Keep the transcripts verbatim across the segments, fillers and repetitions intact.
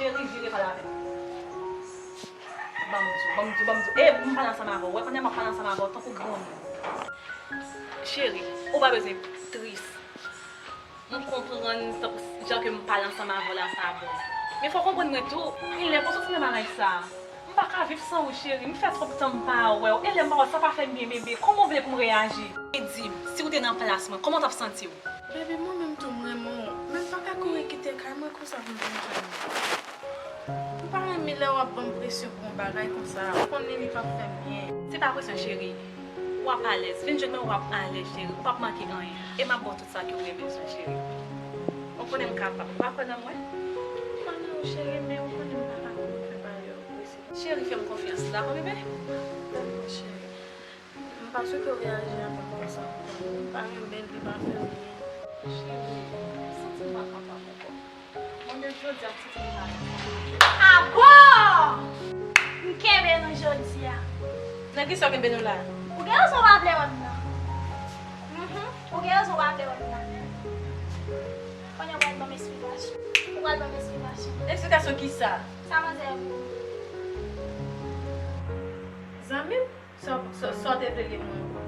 Cheri, vire pale avè m. Ban m di w, ban m di w, ban m di w. E, m pale ansanm avè w. Wè, pandan m ap pale ansanm avè w, tankou granmoun. Cheri, ou pa bezwen tris. M konprann tankou jan ke m pale ansanm avè w la, sa bon. Men fò w konprann mwen tou. Ilè, fò w soti nan bagay sa. M pa ka viv san ou, cheri. M fè twòp tan m pa wè w. E lè m pa wè w, sa pa fè m byen, bebe. Kòman w vle pou m reyaji? E di m, si w te nan plas mwen, kòman w t ap santi w? Bebe, mwen menm tou m renmen w, men m pa ka kouri kite kay mwen konsa pou m vin jwenn ou. M pa renmen lè w ap ban m presyon pou yon bagay konsa, ou konnen li p ap fè m byen. Se pa presyon, cheri. W ap alèz. Vin jwenn mwen, w ap alèz, cheri. Ou p ap manke anyen. E m ap ba w tout sa ke w gen bezwen, cheri. Ou konnen m kapab. Ou pa kwè nan mwen? M kwè nan ou, cheri, men ou konnen m pa ka kouri fè bagay yo prese. Cheri, fè m konfyans, dakò, bebe? Dakò, cheri. M pa swete w reyaji avè m konsa ankò non. M pa renmen l, li pa fè m byen. Cheri, m santi m pa kapab ankò. Mwen menm jodi a, m santi m pa renmen sa. A bon! M kenbe nou jodi a. Nan kisa w kenbe nou la? Ou gen rezon w pa vle wè m nan. Mhm. Ou gen rezon w pa vle wè m nan. Kounye a w pral ban m esplikasyon. Ou pral ban m esplikasyon. Esplikasyon kisa? Sa manzè a pou ou. Zanmi m? Sa, sa, sa w te vle li pou mwen ankò?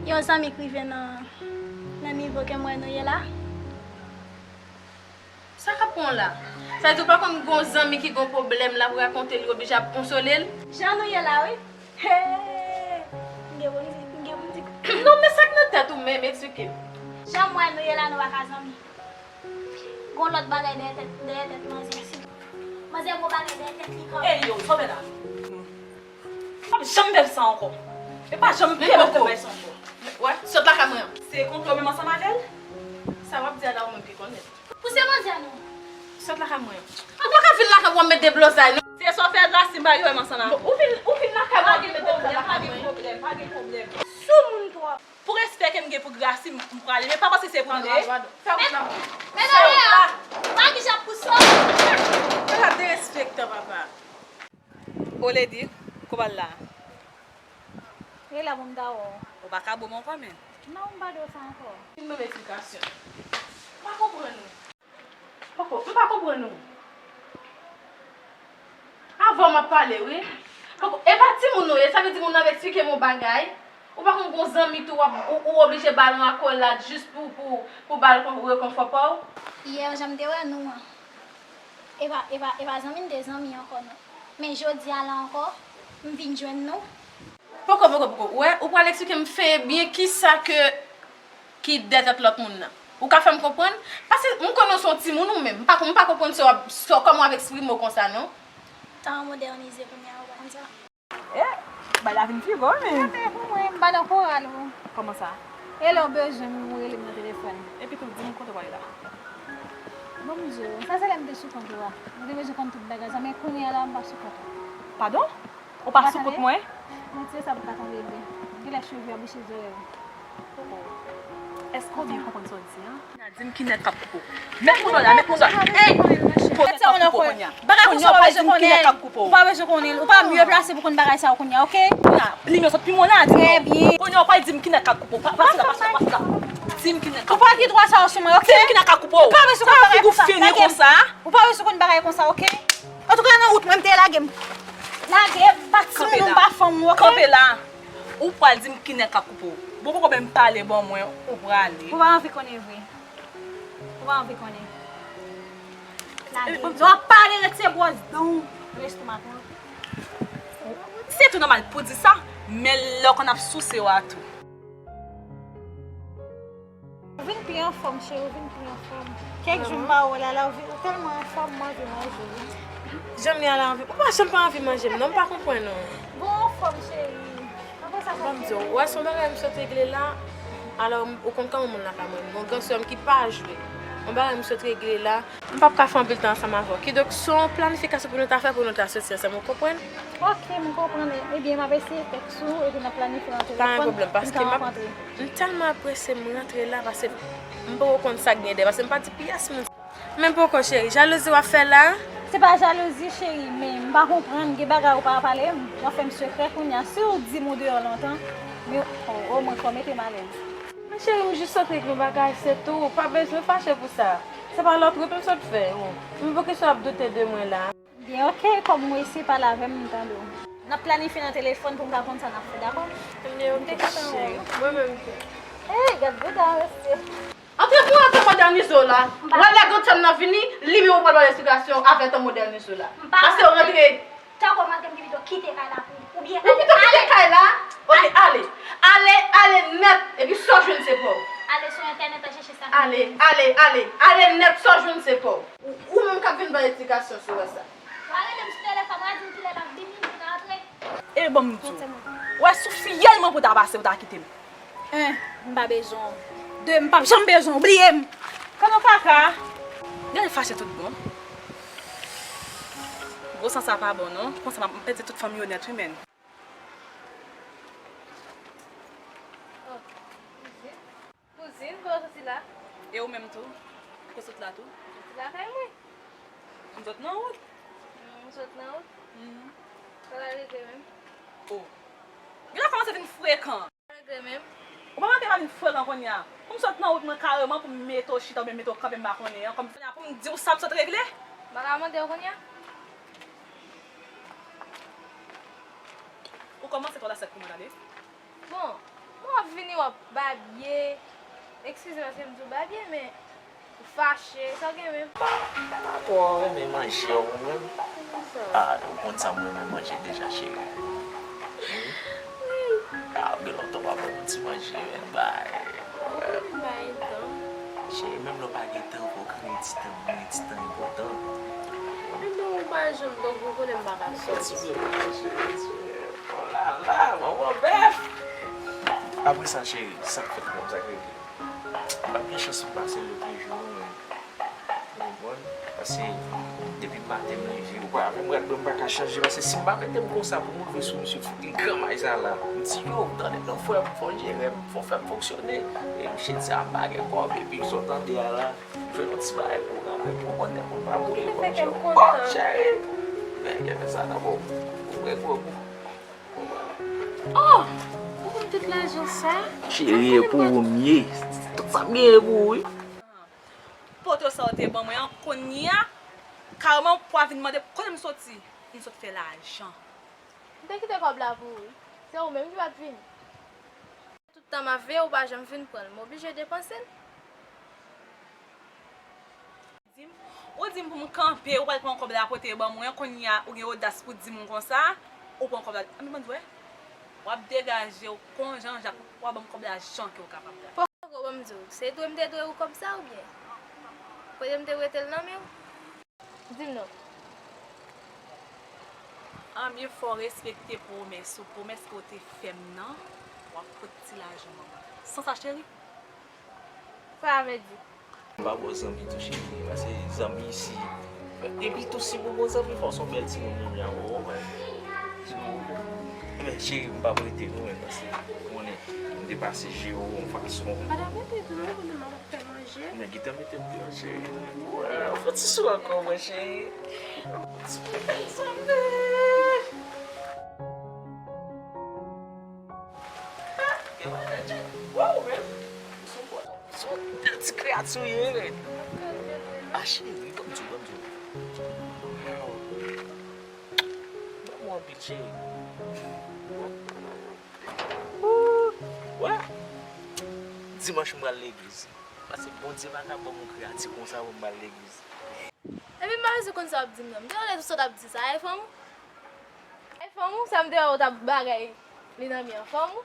Yon zanmi k rive nan, nan nivo ke m wè nou ye la. Sa k ap pran w la? Sa vle di w pa konn gon zanmi ki gon pwoblèm l ap rakonte li oblije ap konsole l? Jan nou ye la, wi. Hey! M gen pou m di, m gen pou m di. Non, men sa k nan tèt ou menm, eksplike m. Jan m wè nou ye la, nou pa ka zanmi. Gon lòt bagay dèyè tèt, dèyè tèt manzè. Si manzè gon bagay dèyè tèt li kanmenm. Ey yo, sa w fè la? M p ap janm fè sa ankò. E pa janm pèmèt ke m fè sa ankò. Wè, sot lakay mwen an. Se konplo menm ansanm avè l? Sa w ap di a la ou menm ki konnen. Pouse manzè non. Sot lakay mwen an. Ou pa ka vin lakay mwen w ap met deblozay non. Se sa w fè Grasim pa gen wè m ansanm avè l. Ou vin, ou vin lakay mwen w ap met deblozay lakay mwen. Pa gen pwoblèm, pa gen pwoblèm. Sou moun twòp. Pou respè ke m gen pou Grasim, m prale, men pa panse se pou mwen. Fè wout la. Men non, men non, pa ki jan pou sot. Gad derespektan, papa. Oledi, kote w al la? E la pou m ta wè w. Ou pa ka bo m ankò, men. Non, m pa dwe sa ankò. Vin ban m esplikasyon. M pa konprann ou. Poko, m pa konprann ou. Avan m ap pale, wi. Poko, e pa timoun ou ye, sa vle di moun nan ap eksplike m yon bagay. Ou pa konn gon zanmi tou, w ap, ou, ou oblije ba l yon akòlad jis pou, pou, pou ba l kon-, rekonfò pa w. Yè, jan m te wè nou an. E pa, e pa, e pa zanmi n te zanmi ankò, non. Men jodi a la ankò, m vin jwenn nou. Poko, poko, poko. Ou wè, ou pral eksplike m fenyen byen kisa ke ki dèyè tèt lòt moun nan. Ou ka fè m konprann? Paske m konnen w se yon timoun ou menm. M pa, m pa konprann sa w ap, sa, kòman w ap eksprime w konsa, non. Tan an modènize kounye a, ou pa konn sa? Eh, bagay la vin pi gwo, men. Gade pou mwen, m pa nan koral ou. Kòman sa? E lè w bezwen m, ou rele m nan telefòn. Epi tou, di m kote w prale la. Bon, m di w, sa se lè m te sou kont ou a. Mwen te bezwen konn tout bagay sa, men kounye a la, m pa sou kont ou. Padon? Ou pa sou kont mwen? Mwen tire sa pou w ka tande byen. Genlè cheve a bouche zòrèy ou. Èske w byen konprann sa w di an? Di m ki nèg k ap koupe w. Met mouda w la, met mouda w la. Ey! Met sa w nan kwen. Bagay konsa ou pa bezwen konnen l. Ou pa bezwen konnen l. Ou pa mye plase pou konn bagay sa yo kounye a, oke? Kounye a, limyè sot pi mwen la, di m non. Trè byen. Kounye a, ou pral di m ki nèg k ap koupe w. Pa, pase la, pase la, pase la. Di m ki nèg k ap koupe w. Ou pa gen dwa sa yo sou mwen, oke? Di m ki nèg k ap koupe w. Ou pa bezwen konn bagay konsa. Lage m. Ou pa bezwen konn bagay konsa, oke? Antouka, nan wout mwen, m te lage m. Lage m, pa timoun ou, m pa fanm ou, oke? Kanpe la. Ou pral di m ki nèg k ap koupe w. Bon, poko menm pale ban mwen, ou prale. Ou pa anvi konnen vre. Ou pa anvi konnen. Lage. Lè w ap pale, retire bwòs dan w nan lestomak ou. Se tou nòmal pou di sa, men lè w konn ap souse w a tou. Ou vin pi anfòm, cheri, ou vin pi anfòm. Kèk jou m pa wè w la, la, ou vin, ou tèlman anfòm, m anvi manje w, wi. Jan m ye a la, anvi, ou pa janm pa anvi manje m, non, m pa konprann ou. Bon, anfòm, cheri. Apre sa, sa. Ban m di w, ou wè, se yon bagay m sot regle la, alò, ou konn kòman moun lakay mwen, m gon gran sè m ki pa jwe. Yon bagay m sot regle la, m p ap ka fè anpil tan ansanm avè w. Kidonk, se yon planifikasyon pou nou ta fè, pou nou ta soti ansanm, ou konprann? Ok, m konprann. Ebyen, m ap eseye tèks ou, epi n ap planifye yon telefòn pou n ka rankontre. Pa gen pwoblèm, paske m ap, m tèlman apresye m rantre la, paske m poko konn sa k gen dèyè, paske m pa di pyès moun. Men poko, cheri, jalouzi w ap fè la? Se pa jalouzi, cheri, men m pa konprann, gen bagay ou pa pale m, w ap fè m sekrè kounye a. Si w di m ou deyò lontan, men o, omwen fò w mete m alèz. Men cheri, m jis sot regle yon bagay, se tou. Pa bezwen fache pou sa. Se pa lòt wout m sot fè, o. M pou kisa w ap doute de mwen la? Byen, oke, kòm mwen se pale avè m, m tande w. N ap planifye nan telefòn pou m ka konn sa n ap fè, dakò? Ebyen, oke, cheri. Mwen menm tou. Ey, gad bouda, mesye. Antre pou antre modènize w la. Wè lè grantanm nan vini, li menm ou pral ba l esplikasyon afè tan modènize w la. Paske w rantre. Tankou madanm ki pito kite kay la pou ou, oubyen ou pito kite kay la. Oke, ale. Ale, ale nèt. Epi sa w jwenn se pa w. Ale sou entènèt al chèche sa. Ale, ale, ale. Ale nèt, sa w jwenn se pa w. Ou, ou menm k ap vin bay esplikasyon sou wè sa. W a rele m sou telefòn, w a di m kilè l ap vini, pou n antre. E ban m di w. Wè sou fyèl mwen pou ta pase, ou ta kite m. En, m pa bezwen w. De, m p ap janm bezwen w. Bliye m. Kanno kaka. Gade fache tout bon. Gwo sans sa pa bon, non. Konsa m ap pèdi tout fanmi yo nèt, wi, menn. Oh, kouzin. Kouzin, kote w soti la? E ou menm tou? Kote w sot la tou? M soti lakay mwen. M sot nan wout. M sot nan wout? Mhm. Sa l al regle menm? Oh. Gen lè w kòmanse vin frekan. Regle menm. Ou pa manke pa vin frekan kounye a. Pou m sot nan wout mwen kareman pou m mete w chita oubyen mete w kanpe m pa konnen an, kòm kounye a pou m di w sa m sot regle? M pa ka mande w kounye a? Ou kòmanse twò lasèt pou mwen tande. Bon, w ap vini w ap babye. Eskize paske m di w babye, men ou fache, sa w gen menm? Pa twò renmen manje w menm? Ah, ou konn sa m renmen manje deja, cheri. Wi. Ah, gen lontan w pa ban m ti manje, men bay. M bay tan. Cheri, menm lè w pa gen tan, fò w kreye ti tan, kreye ti tan enpòtan. Men non, ou pa janm, donk ou konnen m pa ka sòti. Ti bebe, cheri, ti bebe. Oh la la, manman bèf! Apre sa, cheri, sa k fèt menm, sa k regle? M pa t gen chans pou m pase lòt jou, non, men. Ou konprann? Paske depi maten m leve, ou pa menm gad mwen, m pa ka chanje. Paske si m pa mete m konsa pou m rive sou misye, fout li granmay sa la. M di, yo, tande non, frè m, fò w jere m, fò w fè m fonksyone. E misye di, a, m pa gen kòb, epi sa w tande a la, m jwenn yon ti bagay pou w ranmen, pou w konnen, pou w pa boule kòb, cheri. Bon, cheri! Men, gen fè sa nan bon. Ou pran gwo gou. Oh! Ou konn tout lajan sa? Cheri, e pou ou m ye. Tout sa m gen e pou ou, wi. Poto sa w te ban mwen an, kounye a, kareman pou w vin mande kote m soti. M sot fè lajan. M te kite kòb la pou ou, wi. Se ou menm ki pa t vini. Tout tan m ap veye, ou pa janm vin pran l. M oblije depanse l. Di m, ou di m pou m kanpe, ou pral pran kòb la kote ban mwen, kounye a ou gen odas pou di m konsa, ou pran kòb la. Anben ban m di w, w ap degaje w kon Jan Jak, w a ban m kòb la jan ke w kapab. Poko ban m di w, se dwe m te dwe ou kòb sa oubyen? Kote m te rete l nan men w? Di m non. Anben fò w respekte pwomès ou, pwomès ke w te fè m nan, w ap pot ti lajan ban mwen. San sa cheri? Sa a vle di? M pa bon zanmi tou, cheri, paske zanmi si, epi tou si pou bon zanmi, fò w se yon bèl timoun menm jan avè w, men, men, cheri, m p ap rete non, men, paske ou konnen, m te pase jere w yon fason. M pa t ap rete tou non, ou konnen m ap fè manje. Men gentan mete m deyò, cheri. Wè, fè ti sou ankò, mwen, cheri. Ti bebe, zanmi. Gen bagay, cheri. Waw, men. Se yon bèl ti kreyati w ye, men. A, cheri, ban m di w, ban m di w. Waw. Ban m anpil, cheri. Ooh. Wè. Dimanch, mwen pral legliz. Paske Bondye pa ka ban m yon kreyati konsa pou m pral legliz. Epi m pa bezwen konn sa w ap di m nan. M te konnen tout sa w t ap di sa. E fanm ou? E fanm ou? Sa m te wè w t ap bagay li nan mi an. Fanm ou?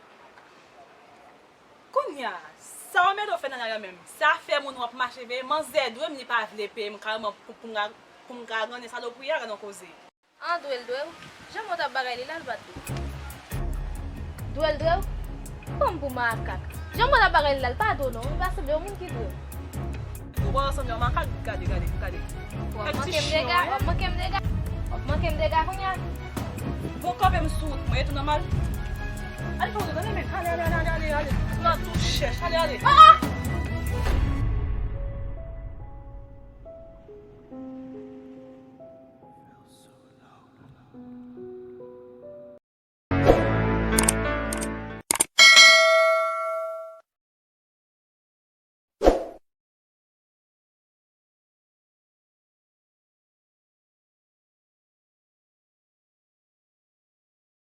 Kounye a, sa w mete w fè nan lari a menm? Se afè moun w ap mache veye. Manzè dwe m, li pa vle peye m kareman pou, pou m ka, pou m ka grannen salopri a, gad yon koze. An dwe l dwe w. Jan mwen t ap bagay li la, l pa t dwe. Dwe l dwe w? Pran m pou makak. Jan mwen t ap bagay li la, l pa dwe w non. Li pa sanble yon moun ki dwe w. Ou pa sanble yon makak, gade, gade, gade. W ap manke m dega, w ap manke m dega. W ap manke m dega kounye a. Bon, kanpe m sou wout mwen, e tou nòmal. Ale fè wout ou, tande, men. Ale, ale, ale, ale, ale, ale. Ou la tou chèch, ale, ale. Ah, ah!